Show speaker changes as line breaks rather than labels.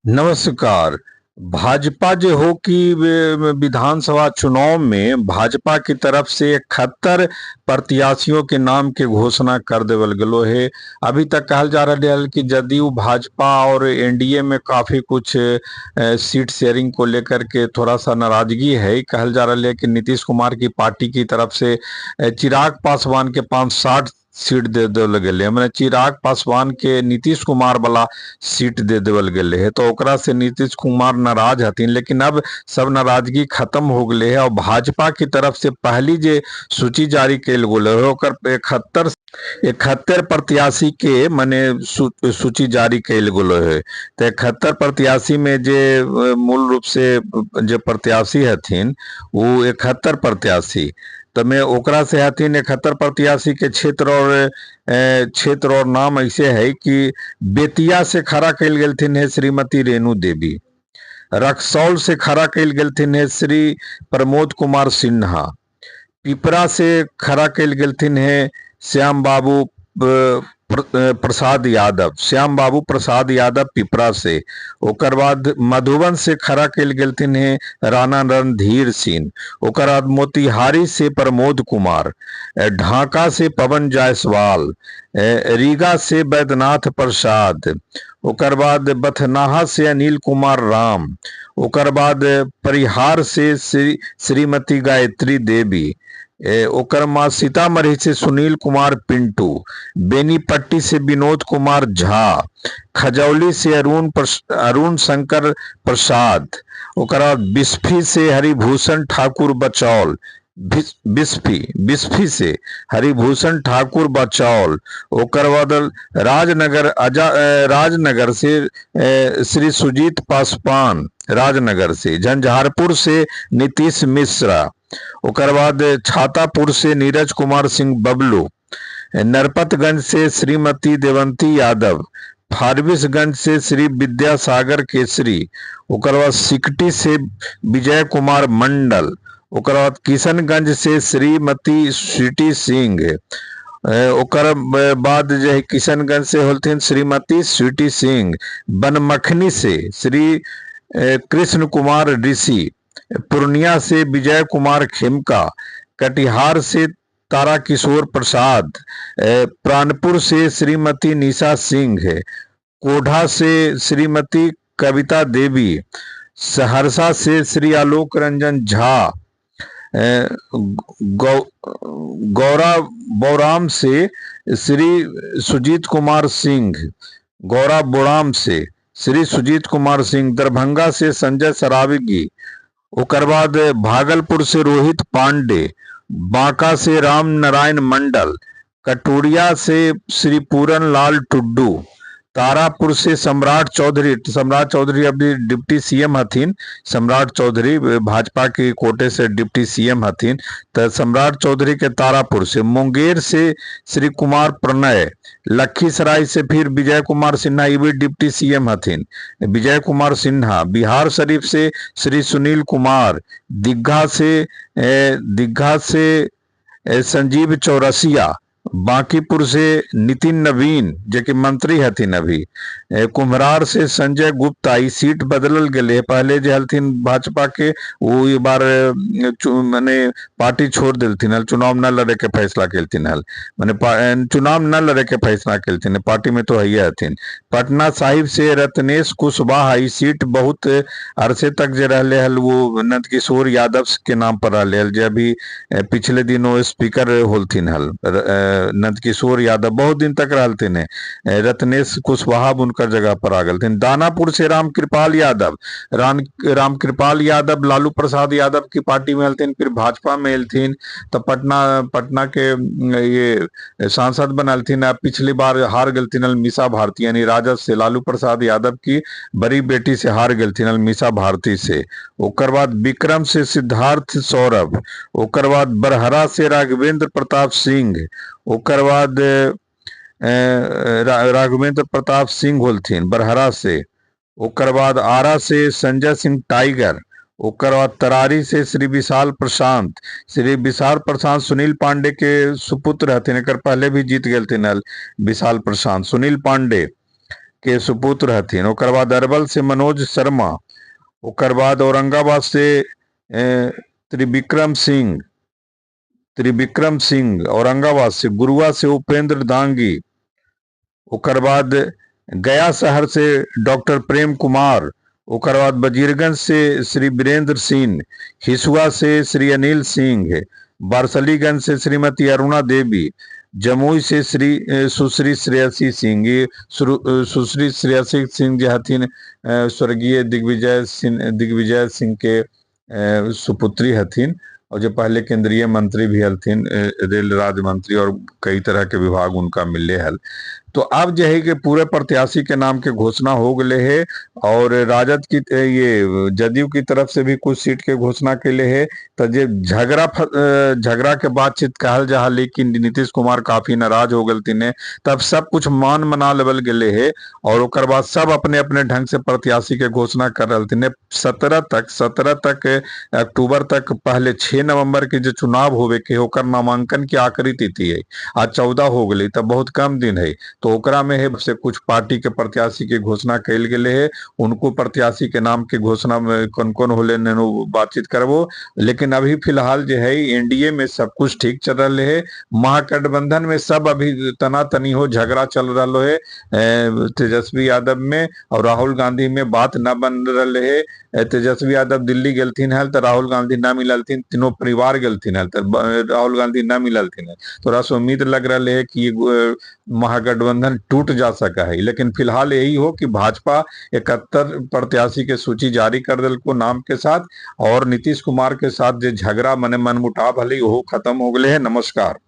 नमस्कार। भाजपा जो हो कि विधानसभा चुनाव में भाजपा की तरफ से 71 प्रत्याशियों के नाम के घोषणा कर देवल गेलो है। अभी तक कहल जा रहा है कि जदयू, भाजपा और एनडीए में काफी कुछ सीट शेयरिंग को लेकर के थोड़ा सा नाराजगी है। कहल जा रहा है कि नीतीश कुमार की पार्टी की तरफ से चिराग पासवान के 560 सीट दे देवल गेलै, मने चिराग पासवान के नीतीश कुमार वाला सीट दे देवल गेलै है, तो ओकरा से नीतीश कुमार नाराज हथिन। लेकिन अब सब नाराजगी खत्म हो गए है और भाजपा की तरफ से पहली जे सूची जारी कयल गेलै है ओकर 71 प्रत्याशी के मने सूची जारी कयल गेलै है। तो 71 प्रत्याशी में जे मूल रूप से जे प्रत्याशी हथिन वो 71 प्रत्याशी, तो मैं ओकरा से हथिन 71 प्रत्याशी के क्षेत्र और क्षेत्र और नाम ऐसे है कि बेतिया से खड़ा कयल गेलथिन है श्रीमती रेणु देवी, रक्सौल से खड़ा कयल गेलथिन है श्री प्रमोद कुमार सिन्हा, पिपरा से खड़ा कयल गेलथिन है श्याम बाबू प्रसाद यादव, श्याम बाबू प्रसाद यादव पिपरा से। ओकर बाद मधुबन से खड़ा कयल गेलथिन है राणा रणधीर सिंह, ओकर बाद मोतिहारी से प्रमोद कुमार, ढाका से पवन जायसवाल, रीगा से बैद्यनाथ प्रसाद, ओकर बाद बथनाहा से अनिल कुमार राम, ओकर बाद परिहार से श्रीमती गायत्री देवी, ओकर बाद सीतामढ़ी से सुनील कुमार पिंटू, बेनीपट्टी से विनोद कुमार झा, खजौली से अरुण शंकर प्रसाद, ओकर बाद बिस्फी से हरिभूषण ठाकुर बचौल, बिस्फी से हरिभूषण ठाकुर बचौल, ओकर बाद राजनगर राजनगर से श्री सुजीत पासवान राजनगर से, झंझारपुर से नीतीश मिश्रा, ओकर बाद छातापुर से नीरज कुमार सिंह बबलू, नरपतगंज से श्रीमती देवंती यादव, फारबिसगंज से श्री विद्यासागर केसरी, ओकर बाद सिकटी से विजय कुमार मंडल, ओकर बाद किशनगंज से श्रीमती स्वीटी सिंह, ओकर बाद जे है किशनगंज से होलथिन श्रीमती स्वीटी सिंह, बनमखनी से श्री कृष्ण कुमार ऋषि, पूर्णिया से विजय कुमार खेमका, कटिहार से तारा किशोर प्रसाद, प्राणपुर से श्रीमती निशा सिंह, कोढ़ा से श्रीमती कविता देवी, सहरसा से श्री आलोक रंजन झा, गौरा बोराम से श्री सुजीत कुमार सिंह, गौरा बोराम से श्री सुजीत कुमार सिंह, दरभंगा से संजय सरावगी, ओकर बाद भागलपुर से रोहित पांडे, बांका से राम नारायण मंडल, कटोरिया से श्री पूरन लाल टुड्डू, तारापुर से सम्राट चौधरी, सम्राट चौधरी अभी डिप्टी सीएम हथिन, सम्राट चौधरी भाजपा के कोटे से डिप्टी सीएम हथिन, तो सम्राट चौधरी के तारापुर से, मुंगेर से श्री कुमार प्रणय, लखीसराय से फिर विजय कुमार सिन्हा, ये भी डिप्टी सीएम हथिन विजय कुमार सिन्हा, बिहार शरीफ से श्री सुनील कुमार, दीघा से संजीव चौरसिया, बांकीपुर से नितिन नवीन जे कि मंत्री हथिन अभी, कुम्हरार से संजय गुप्ता, ई सीट बदलल गेलै, पहले जे हलथिन भाजपा के वो ई बार मने पार्टी छोड़ देलथिन हल, चुनाव न लड़े के फैसला केलथिन हल, मने चुनाव न लड़े के फैसला केलथिन, पार्टी में तो है हथिन। पटना साहिब से रत्नेश कुशवाहा, ई सीट बहुत अरसे तक जे रहले हल वो नंदकिशोर यादव के नाम पर रहले हल, जे अभी पिछले दिनों स्पीकर होलथिन हल नंदकिशोर यादव, बहुत दिन तक रहलथिन है, रत्नेश कुशवाहा उनकर जगह पर आ गेलथिन। दानापुर से रामकृपाल यादव, रामकृपाल यादव लालू प्रसाद यादव की पार्टी में हलथिन, फिर भाजपा में एलथिन, तो पटना के ये सांसद बनलथिन। अब पिछली बार हार गेलथिन हल मीसा भारती, यानी राजद से लालू प्रसाद यादव की बड़ी बेटी से हार गेलथिन हल मीसा भारती से। ओकर बाद विक्रम से सिद्धार्थ सौरभ, ओकर बाद बरहरा से राघवेंद्र प्रताप सिंह, ओकर बाद राघवेंद्र प्रताप सिंह होलथिन बरहरा से, ओकर बाद आरा से संजय सिंह टाइगर, ओकर बाद तरारी से श्री विशाल प्रशांत, श्री विशाल प्रशांत सुनील पांडे के सुपुत्र हथिन, एकर पहले भी जीत गेलथिन हल विशाल प्रशांत। सुनील पांडे के सुपुत्र हथिन। ओकर बाद अरवल से मनोज शर्मा, ओकर बाद औरंगाबाद से त्रिविक्रम सिंह औरंगाबाद से, गुरुआ से उपेंद्र दांगी, ओकर बाद गया शहर से डॉक्टर प्रेम कुमार, ओकर बाद वजीरगंज से श्री वीरेंद्र सिंह, हिसुआ से श्री अनिल सिंह, बारसलीगंज से श्रीमती अरुणा देवी, जमुई से श्री सुश्री श्रेयसी सिंह, सुश्री श्रेयसी सिंह जे हथिन स्वर्गीय दिग्विजय सिंह के सुपुत्री हथिन और जो पहले केंद्रीय मंत्री भी हलथिन, रेल राज्य मंत्री और कई तरह के विभाग उनका मिले हल। तो अब जो है कि पूरे प्रत्याशी के नाम के घोषणा हो गए है और राजद की ये जदयू की तरफ से भी कुछ सीट के घोषणा के लिए है। तो जे झगड़ा के बातचीत कहल जा, लेकिन नीतीश कुमार काफी नाराज हो गए ने, तब सब कुछ मान मना लेवल गए है और ओकर बाद सब अपने अपने ढंग से प्रत्याशी के घोषणा कर रहे थे। 17 तक अक्टूबर तक पहले 6 नवंबर के जो चुनाव होवे के होकर नामांकन की आखिरी तिथि है, आज 14 हो गई, तब बहुत कम दिन है। तो ओकरा में है से कुछ पार्टी के प्रत्याशी के घोषणा कल गए है, उनको प्रत्याशी के नाम के घोषणा में कौन कौन होले बातचीत करबो। लेकिन अभी फिलहाल जो है एनडीए में सब कुछ ठीक चल रहा है, महागठबंधन में सब अभी तनातनी हो झगड़ा चल रहा है, तेजस्वी यादव में और राहुल गांधी में बात न बन रहा है। तेजस्वी यादव दिल्ली गेलथिन हल तो राहुल गांधी न मिललथिन, तीनों परिवार गेलथिन हल तो राहुल गांधी न मिललथिन हल। थोड़ा सा उम्मीद लग रहा है कि महागठबंधन टूट जा सका है, लेकिन फिलहाल यही हो कि भाजपा 71 प्रत्याशी के सूची जारी कर दिल को नाम के साथ और नीतीश कुमार के साथ जो झगड़ा मने मनमुटाव हली वो खत्म हो गए है। नमस्कार।